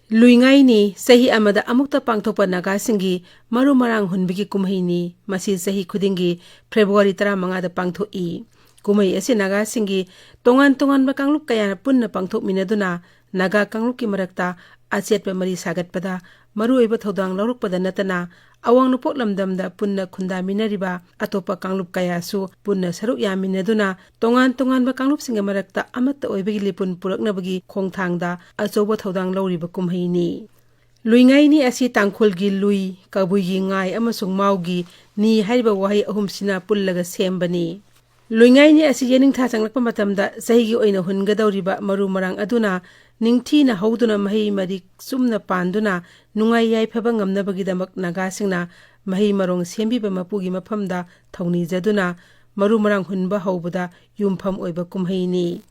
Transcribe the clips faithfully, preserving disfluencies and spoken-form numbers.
ꯂꯨꯏꯉꯥꯏꯅꯤ ꯆꯍꯤ ꯑꯃꯗ ꯑꯃꯨꯛꯇ ꯄꯥꯡꯊꯣꯛꯄ ꯅꯥꯒꯥꯁꯤꯡꯒꯤ ꯃꯔꯨ ꯃꯔꯥꯡ ꯍꯨꯟꯕꯒꯤ ꯀꯨꯝꯍꯩꯅꯤ꯫ ꯃꯁꯤ ꯆꯍꯤ ꯈꯨꯗꯤꯡꯒꯤ ꯐꯦꯕ꯭ꯔꯨꯋꯥꯔꯤ ꯇꯔꯥꯃꯉꯥꯗ ꯄꯥꯡꯊꯣꯛꯏ꯫ ꯀꯨꯝꯍꯩ ꯑꯁꯤ ꯅꯥꯒꯥꯁꯤꯡꯒꯤ ꯇꯣꯉꯥꯟ ꯇꯣꯉꯥꯟꯕ ꯀꯥꯡꯂꯨꯞ ꯀꯌꯥꯅ ꯄꯨꯟꯅ ꯄꯥꯡꯊꯣꯛꯃꯤꯟꯅꯗꯨꯅ ꯅꯥꯒꯥ ꯀꯥꯡꯂꯨꯞꯀꯤ ꯃꯔꯛꯇ ꯑꯆꯦꯠꯄ ꯃꯔꯤ ꯁꯥꯒꯠꯄꯗ ꯃꯔꯨꯑꯣꯏꯕ ꯊꯧꯗꯥꯡ ꯂꯧꯔꯛꯄꯗ ꯅꯠꯇꯅ ꯑꯋꯥꯡ ꯅꯣꯡꯄꯣꯛ ꯂꯝꯗꯝꯗ ꯄꯨꯟꯅ ꯈꯨꯟꯗꯥꯃꯤꯟꯅꯔꯤꯕ ꯑꯇꯣꯞꯄ ꯀꯥꯡꯂꯨꯞ ꯀꯌꯥꯁꯨ ꯄꯨꯟꯅ ꯁꯔꯨꯛ ꯌꯥꯃꯤꯟꯅꯗꯨꯅ ꯇꯣꯉꯥꯟ ꯇꯣꯉꯥꯟꯕ ꯀꯥꯡꯂꯨꯞꯁꯤꯡꯒꯤ ꯃꯔꯛꯇ ꯑꯃꯠꯇ ꯑꯣꯏꯕꯒꯤ ꯂꯤꯄꯨꯟ ꯄꯨꯔꯛꯅꯕꯒꯤ ꯈꯣꯡꯊꯥꯡꯗ ꯑꯆꯧꯕ ꯊꯧꯗꯥꯡ ꯂꯧꯔꯤꯕ ꯀꯨꯝꯍꯩꯅꯤ꯫ ꯂꯨꯏꯉꯥꯏꯅꯤ ꯑꯁꯤ ꯇꯥꯡꯈꯨꯜꯒꯤ ꯂꯨꯏ, ꯀꯕꯨꯏꯒꯤ ꯉꯥꯏ ꯑꯃꯁꯨꯡ ꯃꯥꯎꯒꯤ ꯅꯤ ꯍꯥꯏꯔꯤꯕ ꯋꯥꯍꯩ ꯑꯍꯨꯝꯁꯤꯅ ꯄꯨꯜꯂꯒ ꯁꯦꯝꯕꯅꯤ꯫ ꯂꯨꯏꯉꯥꯏꯅꯤ ꯑꯁꯤ ꯌꯦꯅꯤꯡꯊꯥ ꯆꯪꯂꯛꯄ ꯃꯇꯝꯗ ꯆꯍꯤꯒꯤ ꯑꯣꯏꯅ ꯍꯨꯟꯒꯗꯧꯔꯤꯕ ꯃꯔꯨ ꯃꯔꯥꯡ ꯑꯗꯨꯅ ꯅꯤꯡꯊꯤꯅ ꯍꯧꯗꯨꯅ ꯃꯍꯩ ꯃꯔꯤꯛ ꯆꯨꯝꯅ ꯄꯥꯟꯗꯨꯅ ꯅꯨꯡꯉꯥꯏ ꯌꯥꯏꯐꯕ ꯉꯝꯅꯕꯒꯤꯗꯃꯛ ꯅꯥꯒꯥꯁꯤꯡꯅ ꯃꯍꯩ ꯃꯔꯣꯡ ꯁꯦꯝꯕꯤꯕ ꯃꯄꯨꯒꯤ ꯃꯐꯝꯗ ꯊꯧꯅꯤꯖꯗꯨꯅ ꯃꯔꯨ ꯃꯔꯥꯡ ꯍꯨꯟꯕ ꯍꯧꯕꯗ ꯌꯨꯝꯐꯝ ꯑꯣꯏꯕ ꯀꯨꯝꯍꯩꯅꯤ꯫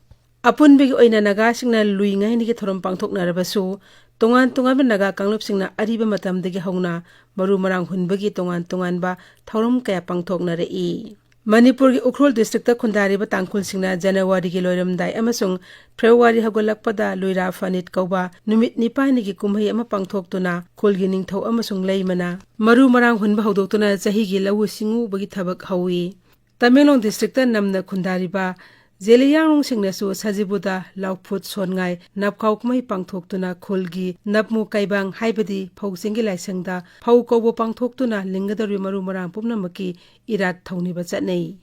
ꯑꯄꯨꯟꯕꯒꯤ ꯑꯣꯏꯅ ꯅꯥꯒꯥꯁꯤꯡꯅ ꯂꯨꯏ ꯉꯥꯏꯅꯤꯒꯤ ꯊꯧꯔꯝ ꯄꯥꯡꯊꯣꯛꯅꯔꯕꯁꯨ, ꯇꯣꯉꯥꯟ ꯇꯣꯉꯥꯟꯕ ꯅꯥꯒꯥ ꯀꯥꯡꯂꯨꯞꯁꯤꯡꯅ ꯑꯔꯤꯕ ꯃꯇꯝꯗꯒꯤ ꯍꯧꯅ ꯃꯔꯨ ꯃꯔꯥꯡ ꯍꯨꯟꯕꯒꯤ ꯇꯣꯉꯥꯟ ꯇꯣꯉꯥꯟꯕ ꯊꯧꯔꯝ ꯀꯌꯥ ꯄꯥꯡꯊꯣꯛꯅꯔꯛꯏ꯫ ꯃꯅꯤꯄꯨꯔꯒꯤ ꯎꯈ꯭ꯔꯨꯜ ꯗꯤꯁꯇ꯭ꯔꯤꯛꯇ ꯈꯨꯟꯗꯥꯔꯤꯕ ꯇꯥꯡꯈꯨꯜꯁꯤꯡꯅ ꯖꯅꯋꯥꯔꯤꯒꯤ ꯂꯣꯏꯔꯝꯗꯥꯏ ꯑꯃꯁꯨꯡ ꯐꯦꯕ꯭ꯔꯨꯋꯥꯔꯤ ꯍꯧꯒꯠꯂꯛꯄꯗ ꯂꯨꯏꯔꯥ ꯐꯅꯤꯠ ꯀꯧꯕ ꯅꯨꯃꯤꯠ ꯅꯤꯄꯥꯜꯅꯤꯒꯤ ꯀꯨꯝꯍꯩ ꯑꯃ ꯄꯥꯡꯊꯣꯛꯇꯨꯅ ꯈꯨꯜꯒꯤ ꯅꯤꯡꯊꯧ ꯑꯃꯁꯨꯡ ꯂꯩꯃꯅ ꯃꯔꯨ ꯃꯔꯥꯡ ꯍꯨꯟꯕ ꯍꯧꯗꯣꯛꯇꯨꯅ ꯆꯍꯤꯒꯤ ꯂꯧꯎ ꯁꯤꯡꯎꯕꯒꯤ ꯊꯕꯛ ꯍꯧꯏ꯫ ꯇꯃꯦꯡꯂꯣꯡ ꯗꯤꯁꯇ꯭ꯔꯤꯛꯇ ꯅꯝꯅ ꯈꯨꯟꯗꯥꯔꯤꯕ ꯖꯦꯂꯤꯌꯥꯡꯔꯣꯡꯁꯤꯡꯅꯁꯨ ꯁꯖꯤꯕꯨꯗ, ꯂꯥꯎꯐꯨꯠ, ꯁꯣꯟꯉꯥꯏ, ꯅꯥꯞꯈꯥꯎ ꯀꯨꯝꯍꯩ ꯄꯥꯡꯊꯣꯛꯇꯨꯅ ꯈꯨꯜꯒꯤ ꯅꯞꯃꯨ ꯀꯩꯕꯥꯡ ꯍꯥꯏꯕꯗꯤ ꯐꯧ ꯆꯦꯡꯒꯤ ꯂꯥꯏꯁꯪꯗ ꯐꯧ ꯀꯧꯕ ꯄꯥꯡꯊꯣꯛꯇꯨꯅ ꯂꯤꯡꯒꯗꯧꯔꯤꯕ ꯃꯔꯨ ꯃꯔꯥꯡ ꯄꯨꯝꯅꯃꯛꯀꯤ ꯏꯔꯥꯠ ꯊꯧꯅꯤꯕ ꯆꯠꯅꯩ꯫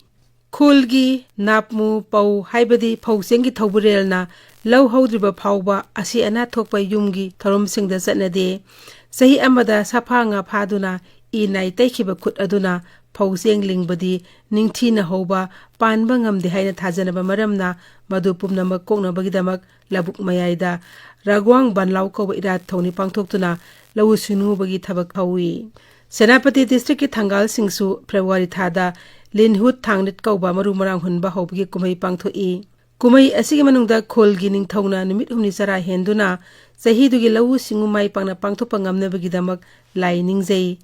ꯈꯨꯜꯒꯤ ꯅꯥꯞꯃꯨ ꯄꯧ ꯍꯥꯏꯕꯗꯤ ꯐꯧ ꯆꯦꯡꯒꯤ ꯊꯧꯕꯨꯔꯦꯜꯅ ꯂꯧ ꯍꯧꯗ꯭ꯔꯤꯕ ꯐꯥꯎꯕ ꯑꯁꯤ ꯑꯅꯥ ꯊꯣꯛꯄ ꯌꯨꯝꯒꯤ ꯊꯧꯔꯝꯁꯤꯡꯗ ꯆꯠꯅꯗꯦ꯫ ꯆꯍꯤ ꯑꯃꯗ ꯁꯥꯐꯥ ꯉꯥ ꯐꯥꯗꯨꯅ ꯏ ꯅꯥꯏ ꯇꯩꯈꯤꯕ ꯈꯨꯠ ꯑꯗꯨꯅ ꯐꯧ ꯆꯦꯡ ꯂꯤꯡꯕꯗꯤ ꯅꯤꯡꯊꯤꯅ ꯍꯧꯕ, ꯄꯥꯟꯕ ꯉꯝꯗꯦ ꯍꯥꯏꯅ ꯊꯥꯖꯅꯕ ꯃꯔꯝꯅ ꯃꯗꯨ ꯄꯨꯝꯅꯃꯛ ꯀꯣꯛꯅꯕꯒꯤꯗꯃꯛ ꯂꯧꯕꯨꯛ ꯃꯌꯥꯏꯗ ꯔꯥꯒ꯭ꯋꯥꯡ ꯕꯟꯂꯥꯎ ꯀꯧꯕ ꯏꯔꯥꯠ ꯊꯧꯅꯤ ꯄꯥꯡꯊꯣꯛꯇꯨꯅ ꯂꯧꯎ ꯁꯤꯡꯎꯕꯒꯤ ꯊꯕꯛ ꯍꯧꯏ꯫ ꯁꯦꯅꯥꯄꯇꯤ ꯗꯤꯁꯇ꯭ꯔꯤꯛꯀꯤ ꯊꯪꯒꯥꯜꯁꯤꯡꯁꯨ ꯐꯦꯕ꯭ꯔꯨꯋꯥꯔꯤ ꯊꯥꯗ ꯂꯤꯟꯍꯨꯠ ꯊꯥꯡꯂꯤꯠ ꯀꯧꯕ ꯃꯔꯨ ꯃꯔꯥꯡ ꯍꯨꯟꯕ ꯍꯧꯕꯒꯤ ꯀꯨꯝꯍꯩ ꯄꯥꯡꯊꯣꯛꯏ꯫ ꯀꯨꯝꯍꯩ ꯑꯁꯤꯒꯤ ꯃꯅꯨꯡꯗ ꯈꯨꯜꯒꯤ ꯅꯤꯡꯊꯧꯅ ꯅꯨꯃꯤꯠ ꯍꯨꯝꯅꯤ ꯆꯔꯥ ꯍꯦꯟꯗꯨꯅ ꯆꯍꯤꯗꯨꯒꯤ ꯂꯧꯎ ꯁꯤꯡꯎ ꯃꯥꯏ ꯄꯥꯛꯅ ꯄꯥꯡꯊꯣꯛꯄ ꯉꯝꯅꯕꯒꯤꯗꯃꯛ ꯂꯥꯏ ꯅꯤꯡꯖꯩ꯫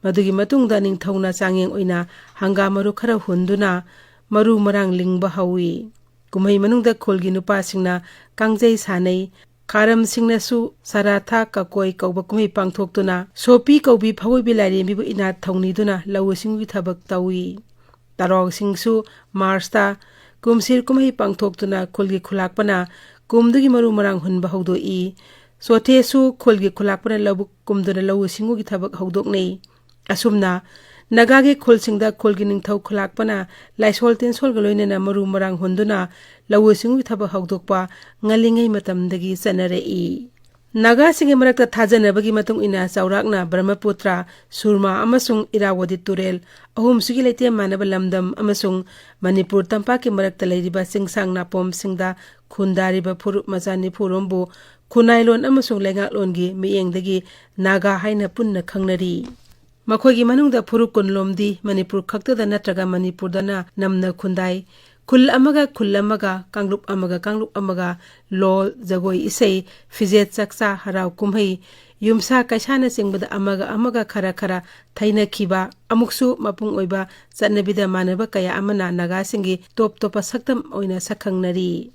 ꯃꯗꯨꯒꯤ ꯃꯇꯨꯡꯗ ꯅꯤꯡꯊꯧꯅ ꯆꯥꯡꯌꯦꯡ ꯑꯣꯏꯅ ꯍꯪꯒꯥꯝ ꯃꯔꯨ ꯈꯔ ꯍꯨꯟꯗꯨꯅ ꯃꯔꯨ ꯃꯔꯥꯡ ꯂꯤꯡꯕ ꯍꯧꯏ꯫ ꯀꯨꯝꯍꯩ ꯃꯅꯨꯡꯗ ꯈꯨꯜꯒꯤ ꯅꯨꯄꯥꯁꯤꯡꯅ ꯀꯥꯡꯖꯩ ꯁꯥꯟꯅꯩ꯫ ꯈꯥꯔꯝꯁꯤꯡꯅꯁꯨ ꯁꯔꯥꯊꯥ ꯀꯀꯣꯏ ꯀꯧꯕ ꯀꯨꯝꯍꯩ ꯄꯥꯡꯊꯣꯛꯇꯨꯅ ꯁꯣꯄꯤ ꯀꯧꯕꯤ ꯐꯧꯏꯕꯤ ꯂꯥꯏꯔꯦꯝꯕꯤꯕꯨ ꯏꯅꯥꯠ ꯊꯧꯅꯤꯗꯨꯅ ꯂꯧꯎ ꯁꯤꯡꯎꯒꯤ ꯊꯕꯛ ꯇꯧꯏ꯫ ꯇꯔꯥꯎꯁꯤꯡꯁꯨ ꯃꯥꯔꯁꯇ ꯀꯨꯝꯁꯤꯔ ꯀꯨꯝꯍꯩ ꯄꯥꯡꯊꯣꯛꯇꯨꯅ ꯈꯨꯜꯒꯤ ꯈꯨꯂꯥꯛꯄꯅ ꯀꯨꯝꯗꯨꯒꯤ ꯃꯔꯨ ꯃꯔꯥꯡ ꯍꯨꯟꯕ ꯍꯧꯗꯣꯛꯏ꯫ ꯆꯣꯊꯦꯁꯨ ꯈꯨꯜꯒꯤ ꯈꯨꯂꯥꯛꯄꯅ ꯂꯧꯕꯨꯛ ꯀꯨꯝꯗꯨꯅ ꯂꯧꯎ ꯁꯤꯡꯎꯒꯤ ꯊꯕꯛ ꯍꯧꯗꯣꯛꯅꯩ꯫ ꯑꯁꯨꯝꯅ ꯅꯥꯒꯥꯒꯤ ꯈꯨꯜꯁꯤꯡꯗ ꯈꯨꯜꯒꯤ ꯅꯤꯡꯊꯧ ꯈꯨꯂꯥꯛꯄꯅ ꯂꯥꯏꯁꯣꯜ ꯇꯤꯟꯁꯣꯜꯒ ꯂꯣꯏꯅꯅ ꯃꯔꯨ ꯃꯔꯥꯡ ꯍꯨꯟꯗꯨꯅ ꯂꯧꯎ ꯁꯤꯡꯎꯒꯤ ꯊꯕꯛ ꯍꯧꯗꯣꯛꯄ ꯉꯜꯂꯤꯉꯩ ꯃꯇꯝꯗꯒꯤ ꯆꯠꯅꯔꯛꯏ꯫ ꯅꯥꯒꯥꯁꯤꯡꯒꯤ ꯃꯔꯛꯇ ꯊꯥꯖꯅꯕꯒꯤ ꯃꯇꯨꯡ ꯏꯟꯅ ꯆꯥꯎꯔꯥꯛꯅ ꯕ꯭ꯔꯍꯃꯄꯨꯇ꯭ꯔ, ꯁꯨꯔꯃꯥ ꯑꯃꯁꯨꯡ ꯏꯔꯥꯋꯗꯤ ꯇꯨꯔꯦꯜ ꯑꯍꯨꯝꯁꯤꯒꯤ ꯂꯩꯇꯦꯝ ꯃꯥꯟꯅꯕ ꯂꯝꯗꯝ ꯑꯃꯁꯨꯡ ꯃꯅꯤꯄꯨꯔ ꯇꯝꯄꯥꯛꯀꯤ ꯃꯔꯛꯇ ꯂꯩꯔꯤꯕ ꯆꯤꯡꯁꯥꯡ ꯅꯥꯄꯣꯝꯁꯤꯡꯗ ꯈꯨꯟꯗꯥꯔꯤꯕ ꯐꯨꯔꯨꯞ ꯃꯆꯥ ꯅꯤꯐꯨꯔꯣꯝꯕꯨ ꯈꯨꯟꯅꯥꯏꯂꯣꯟ ꯑꯃꯁꯨꯡ ꯂꯩꯉꯥꯛꯂꯣꯟꯒꯤ ꯃꯤꯠꯌꯦꯡꯗꯒꯤ ꯅꯥꯒꯥ ꯍꯥꯏꯅ ꯄꯨꯟꯅ ꯈꯪꯅꯔꯤ꯫ ꯃꯈꯣꯏꯒꯤ ꯃꯅꯨꯡꯗ ꯐꯨꯔꯨꯞ ꯀꯨꯟꯂꯣꯝꯗꯤ ꯃꯅꯤꯄꯨꯔ ꯈꯛꯇꯗ ꯅꯠꯇ꯭ꯔꯒ ꯃꯅꯤꯄꯨꯔꯗꯅ ꯅꯝꯅ ꯈꯨꯟꯗꯥꯏ꯫ ꯈꯨꯜ ꯑꯃꯒ ꯈꯨꯜ ꯑꯃꯒ, ꯀꯥꯡꯂꯨꯞ ꯑꯃꯒ ꯀꯥꯡꯂꯨꯞ ꯑitself, ꯂꯣꯜ, ꯖꯒꯣꯏ ꯏꯁꯩ, ꯐꯤꯖꯦꯠ ꯆꯥꯛꯆꯥ, ꯍꯔꯥꯎ ꯀꯨꯝꯍꯩ, ꯌꯨꯝꯁꯥ ꯀꯩꯁꯥꯅꯆꯤꯡꯕꯗ ꯑꯃꯒ ꯑꯃꯒ ꯈꯔ ꯈꯔ ꯊꯩꯅꯈꯤꯕ, ꯑꯃꯨꯛꯁꯨ ꯃꯄꯨꯡ ꯑꯣꯏꯕ ꯆꯠꯅꯕꯤꯗ ꯃꯥꯟꯅꯕ ꯀꯌꯥ ꯑꯃꯅ ꯅꯥꯒꯥꯁꯤꯡꯒꯤ ꯇꯣꯞ ꯇꯣꯞꯄ ꯁꯛꯇꯝ ꯑꯣꯏꯅ ꯁꯛꯈꯪꯅꯔꯤ꯫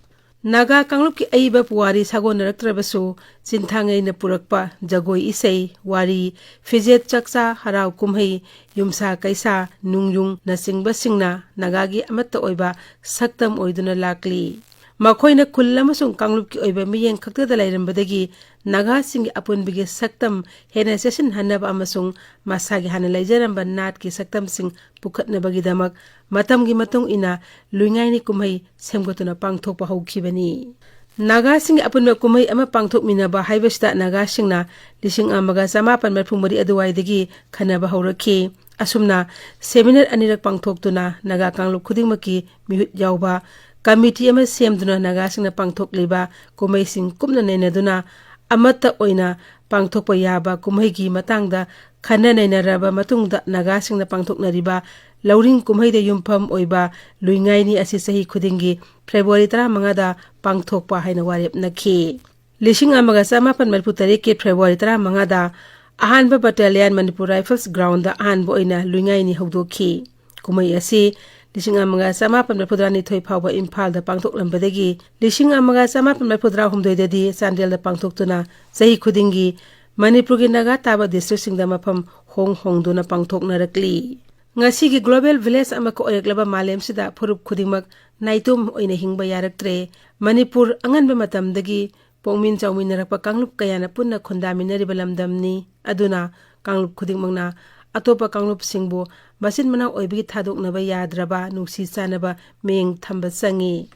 ꯅꯥꯒꯥ ꯀꯥꯡꯂꯨꯞꯀꯤ ꯑꯏꯕ ꯄꯨꯋꯥꯔꯤ ꯁꯥꯒꯣꯟꯅꯔꯛꯇ꯭ꯔꯕꯁꯨ, ꯆꯤꯟꯊꯥꯡꯉꯩꯅ ꯄꯨꯔꯛꯄ ꯖꯒꯣꯏ ꯏꯁꯩ, ꯋꯥꯔꯤ, ꯐꯤꯖꯦꯠ ꯆꯥꯛꯆꯥ, ꯍꯔꯥꯎ ꯀꯨꯝꯍꯩ, ꯌꯨꯝꯁꯥ ꯀꯩꯁꯥ, ꯅꯨꯡꯌꯨꯡꯅꯆꯤꯡꯕꯁꯤꯡꯅ ꯅꯥꯒꯥꯒꯤ ꯑꯃꯠꯇ ꯑꯣꯏꯕ ꯁꯛꯇꯝ ꯑꯣꯏꯗꯨꯅ ꯂꯥꯛꯂꯤ꯫ ꯃꯈꯣꯏꯅ ꯈꯨꯜ ꯑꯃꯁꯨꯡ ꯀꯥꯡꯂꯨꯞꯀꯤ ꯑꯣꯏꯕ ꯃꯤꯠꯌꯦꯡ ꯈꯛꯇꯗ ꯂꯩꯔꯝꯕꯗꯒꯤ ꯅꯥꯒꯥꯁꯤꯡꯒꯤ ꯑꯄꯨꯟꯕꯒꯤ ꯁꯛꯇꯝ ꯍꯦꯟꯅ ꯆꯦꯠꯁꯤꯟꯍꯟꯅꯕ ꯑꯃꯁꯨꯡ ꯃꯁꯥꯒꯤ ꯍꯥꯟꯅ ꯂꯩꯖꯔꯝꯕ ꯅꯥꯠꯀꯤ ꯁꯛꯇꯝꯁꯤꯡ ꯄꯨꯈꯠꯅꯕꯒꯤꯗꯃꯛ ꯃꯇꯝꯒꯤ ꯃꯇꯨꯡ ꯏꯟꯅ ꯂꯨꯏꯉꯥꯏꯅꯤ ꯀꯨꯝꯍꯩ ꯁꯦꯝꯒꯠꯇꯨꯅ ꯄꯥꯡꯊꯣꯛꯄ ꯍꯧꯈꯤꯕꯅꯤ꯫ ꯅꯥꯒꯥꯁꯤꯡꯒꯤ ꯑꯄꯨꯟꯕ ꯀꯨꯝꯍꯩ ꯑꯃ ꯄꯥꯡꯊꯣꯛꯃꯤꯟꯅꯕ ꯍꯥꯏꯕꯁꯤꯗ ꯅꯥꯒꯥꯁꯤꯡꯅ ꯂꯤꯁꯤꯡ ꯑꯃꯒ ꯆꯃꯥꯄꯟ ꯃꯔꯤꯐꯨ ꯃꯔꯤ ꯑꯗꯨꯋꯥꯏꯗꯒꯤ ꯈꯟꯅꯕ ꯍꯧꯔꯛꯈꯤ꯫ ꯑꯁꯨꯝꯅ ꯁꯦꯃꯤꯅꯥꯔ ꯑꯅꯤꯔꯛ ꯄꯥꯡꯊꯣꯛꯇꯨꯅ ꯅꯥꯒꯥ ꯀꯥꯡꯂꯨꯞ ꯈꯨꯗꯤꯡꯃꯛꯀꯤ ꯃꯤꯍꯨꯠ ꯌꯥꯎꯕ ꯀꯃꯤꯇꯤ ꯑꯃ ꯁꯦꯝꯗꯨꯅ ꯅꯥꯒꯥꯁꯤꯡꯅ ꯄꯥꯡꯊꯣꯛꯂꯤꯕ ꯀꯨꯝꯍꯩꯁꯤꯡ ꯀꯨꯞꯅ ꯅꯩꯅꯗꯨꯅ ꯑꯃꯠꯇ ꯑꯣꯏꯅ ꯄꯥꯡꯊꯣꯛꯄ ꯌꯥꯕ ꯀꯨꯝꯍꯩꯒꯤ ꯃꯇꯥꯡꯗ ꯈꯟꯅ ꯅꯩꯅꯔꯕ ꯃꯇꯨꯡꯗ ꯅꯥꯒꯥꯁꯤꯡꯅ ꯄꯥꯡꯊꯣꯛꯅꯔꯤꯕ ꯂꯧꯔꯤꯡ ꯀꯨꯝꯍꯩꯗ ꯌꯨꯝꯐꯝ ꯑꯣꯏꯕ ꯂꯨꯏꯉꯥꯏꯅꯤ ꯑꯁꯤ ꯆꯍꯤ ꯈꯨꯗꯤꯡꯒꯤ ꯐꯦꯕ꯭ꯔꯨꯋꯥꯔꯤ ꯇꯔꯥꯃꯉꯥꯗ ꯄꯥꯡꯊꯣꯛꯄ ꯍꯥꯏꯅ ꯋꯥꯔꯦꯞꯅꯈꯤ꯫ ꯂꯤꯁꯤꯡ ꯑꯃꯒ ꯆꯃꯥꯄꯟ ꯃꯔꯤꯐꯨ ꯇꯔꯦꯠꯀꯤ ꯐꯦꯕ꯭ꯔꯨꯋꯥꯔꯤ ꯇꯔꯥꯃꯉꯥꯗ ꯑꯍꯥꯟꯕ ꯕꯠꯇꯥꯂꯤꯌꯟ ꯃꯅꯤꯄꯨꯔ ꯔꯥꯏꯐꯜꯁ ꯒ꯭ꯔꯥꯎꯟꯗ ꯑꯍꯥꯟꯕ ꯑꯣꯏꯅ ꯂꯨꯏꯉꯥꯏꯅꯤ ꯍꯧꯗꯣꯛꯈꯤ꯫ ꯀꯨꯝꯍꯩ ꯑꯁꯤ ꯂꯤꯁꯤꯡ ꯑꯃꯒ ꯆꯃꯥꯄꯟ ꯃꯔꯤꯐꯨꯇꯔꯥꯅꯤꯊꯣꯏ ꯐꯥꯎꯕ ꯏꯝꯐꯥꯜꯗ ꯄꯥꯡꯊꯣꯛꯂꯝꯕꯗꯒꯤ ꯂꯤꯁꯤꯡ ꯑꯃꯒ ꯆꯃꯥꯄꯟ ꯃꯔꯤꯐꯨꯇꯔꯥꯍꯨꯝꯗꯣꯏꯗꯗꯤ ꯆꯥꯟꯗꯦꯜꯗ ꯄꯥꯡꯊꯣꯛꯇꯨꯅ ꯆꯍꯤ ꯈꯨꯗꯤꯡꯒꯤ ꯃꯅꯤꯄꯨꯔꯒꯤ ꯅꯥꯒꯥ ꯇꯥꯕ ꯗꯤꯁꯇ꯭ꯔꯤꯛꯁꯤꯡꯗ ꯃꯐꯝ ꯍꯣꯡ ꯍꯣꯡꯗꯨꯅ ꯄꯥꯡꯊꯣꯛꯅꯔꯛꯂꯤ꯫ ꯉꯁꯤꯒꯤ ꯒ꯭ꯂꯣꯕꯦꯜ ꯚꯤꯂꯦꯖ ꯑꯃꯈꯛ ꯑꯣꯏꯔꯛꯂꯕ ꯃꯥꯂꯦꯝꯁꯤꯗ ꯐꯨꯔꯨꯞ ꯈꯨꯗꯤꯡꯃꯛ ꯅꯥꯏꯇꯣꯝ ꯑꯣꯏꯅ ꯍꯤꯡꯕ ꯌꯥꯔꯛꯇ꯭ꯔꯦ꯫ ꯃꯅꯤꯄꯨꯔ ꯑꯉꯟꯕ ꯃꯇꯝꯗꯒꯤ ꯄꯣꯛꯃꯤꯟ ꯆꯥꯎꯃꯤꯟꯅꯔꯛꯄ ꯀꯥꯡꯂꯨꯞ ꯀꯌꯥꯅ ꯄꯨꯟꯅ ꯈꯨꯟꯗꯥꯃꯤꯟꯅꯔꯤꯕ ꯂꯝꯗꯝꯅꯤ꯫ ꯑꯗꯨꯅ ꯀꯥꯡꯂꯨꯞ ꯈꯨꯗꯤꯡꯃꯛꯅ ꯑꯇꯣꯞꯄ ꯀꯥꯡꯂꯨꯞꯁꯤꯡꯕꯨ ꯃꯆꯤꯟ ꯃꯅꯥꯎ ꯑꯣꯏꯕꯒꯤ ꯊꯥꯗꯣꯛꯅꯕ ꯌꯥꯗ꯭ꯔꯕ ꯅꯨꯡꯁꯤ ꯆꯥꯟꯅꯕ ꯃꯤꯠꯌꯦꯡ ꯊꯝꯕ ꯆꯪꯏ꯫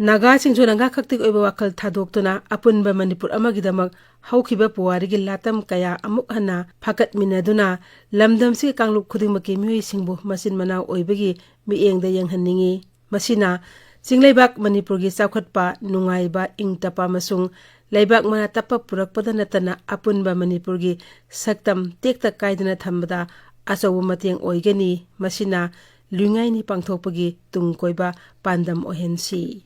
ꯅꯥꯒꯥꯁꯤꯡꯁꯨ ꯅꯥꯒꯥ ꯈꯛꯇꯒꯤ ꯑꯣꯏꯕ ꯋꯥꯈꯜ ꯊꯥꯗꯣꯛꯇꯨꯅ ꯑꯄꯨꯟꯕ ꯃꯅꯤꯄꯨꯔ ꯑꯃꯒꯤꯗꯃꯛ ꯍꯧꯈꯤꯕ ꯄꯨꯋꯥꯔꯤꯒꯤ ꯂꯥꯇꯝ ꯀꯌꯥ ꯑꯃꯨꯛ ꯍꯟꯅ ꯐꯥꯀꯠꯃꯤꯟꯅꯗꯨꯅ ꯂꯝꯗꯝꯁꯤꯒꯤ ꯀꯥꯡꯂꯨꯞ ꯈꯨꯗꯤꯡꯃꯛꯀꯤ ꯃꯤꯑꯣꯏꯁꯤꯡꯕꯨ ꯃꯆꯤꯟ ꯃꯅꯥꯎ ꯑꯣꯏꯕꯒꯤ ꯃꯤꯠꯌꯦꯡꯗ ꯌꯦꯡꯍꯟꯅꯤꯡꯏ꯫ ꯃꯁꯤꯅ ꯆꯤꯡꯂꯩꯕꯥꯛ ꯃꯅꯤꯄꯨꯔꯒꯤ ꯆꯥꯎꯈꯠꯄ, ꯅꯨꯡꯉꯥꯏꯕ, ꯏꯪ ꯇꯞꯄ ꯑꯃꯁꯨꯡ ꯂꯩꯕꯥꯛ ꯃꯅꯥ ꯇꯞꯄ ꯄꯨꯔꯛꯄꯗ ꯅꯠꯇꯅ ꯑꯄꯨꯟꯕ ꯃꯅꯤꯄꯨꯔꯒꯤ ꯁꯛꯇꯝ ꯇꯦꯛꯇ ꯀꯥꯏꯗꯅ ꯊꯝꯕꯗ ꯑꯆꯧꯕ ꯃꯇꯦꯡ ꯑꯣꯏꯒꯅꯤ꯫ ꯃꯁꯤꯅ ꯂꯨꯏꯉꯥꯏꯅꯤ ꯄꯥꯡꯊꯣꯛꯄꯒꯤ ꯇꯨꯡ ꯀꯣꯏꯕ ꯄꯥꯟꯗꯝ ꯑꯣꯏꯍꯟꯁꯤ꯫